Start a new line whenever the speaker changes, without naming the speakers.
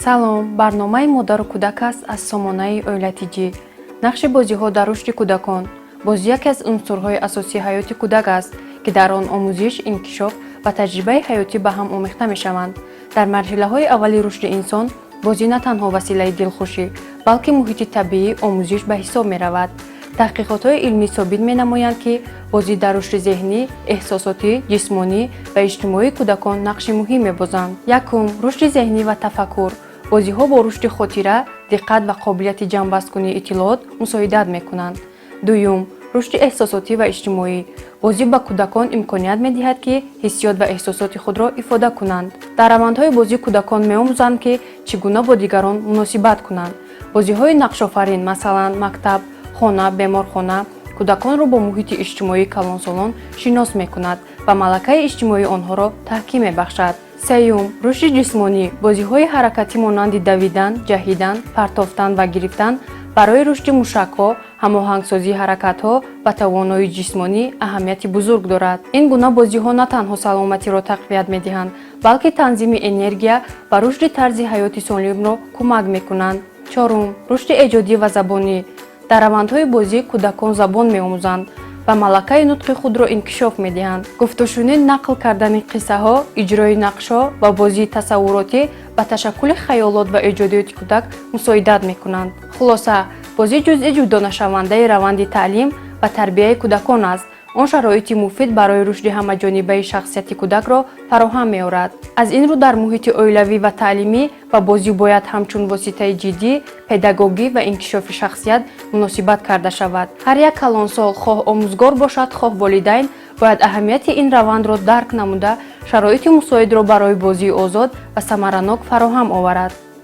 Салом, барномаи «Модару кӯдак» аст аз сомонаи Оила Тҷ. Нақши бозиҳо дар рушди кӯдакон. Бозӣ яке аз унсурҳои асосии ҳаёти кӯдак аст, ки дар он омӯзиш, инкишоф ва таҷрибаи ҳаётӣ ба ҳам омехта мешаванд. Дар марҳилаҳои аввали рушди инсон бозӣ на танҳо василаи дилхушӣ, балки муҳити табиии омӯзиш ба ҳисоб меравад. Таҳқиқотҳои илмӣ собит менамоянд, ки бозӣ дар рушди зеҳнӣ, эҳсосотӣ, ҷисмонӣ ва иҷтимоии кӯдакон нақши муҳим мебозанд. Якум, рушди зеҳнӣ ва тафаккур. Бозиҳо бо рушди хотира, диққат ва қобилияти ҷамъбасткунии иттилоот мусоидат мекунанд. Дуюм, рушди эҳсосотӣ ва иҷтимоӣ. Бозӣ ба кӯдакон имконият медиҳад, ки ҳиссиёт ва эҳсосоти худро ифода кунанд. Дар равандҳои бозӣ кӯдакон меомӯзанд, ки чӣ гуна бо дигарон муносибат кунанд. Бозиҳои нақшофарин, масалан, мактаб, хона, беморхона, кӯдаконро бо муҳити иҷтимоии калонсолон шинос мекунад ва малакаи иҷтимоии онҳоро таҳким мебахшад. Сеюм, рушди ҷисмонӣ. Бозиҳои ҳаракатӣ монанди давидан, ҷаҳидан, партофтан ва гирифтан барои рушди мушакҳо, ҳамоҳангсозии ҳаракатҳо ва тавоноии ҷисмонӣ аҳамияти бузург дорад. Ин гуна бозиҳо на танҳо саломатиро тақвият медиҳанд, балки танзими энергия ва рушди тарзи ҳаёти солимро кӯмак мекунанд. Чорум, рушди эҷодӣ ва забонӣ. Дар равандҳои бозӣ кӯдакон забон меомӯзанд ва малакаи нутқи худро инкишоф медиҳанд. Гуфтушунид, нақл кардани қиссаҳо, иҷрои нақшҳо ва бозии тасаввуротӣ ба ташаккули хаёлот ва эҷодиёти кӯдак мусоидат мекунанд. Хулоса, бозӣ ҷузъи ҷудонашавандаи раванди таълим ва тарбияи кӯдакон аст. Он шароити муфид барои рушди ҳамаҷонибаи шахсияти кӯдакро фароҳам меорад. Аз ин рӯ, дар муҳити оилавӣ ва таълимӣ ба бозӣ бояд ҳамчун воситаи ҷиддӣ, педагогӣ ва инкишофи шахсият муносибат карда шавад. Ҳар як калонсол, хоҳ омӯзгор бошад, хоҳ волидайн, бояд аҳамияти ин равандро дарк намуда, шароити мусоидро барои бозии озод ва самаранок фароҳам оварад.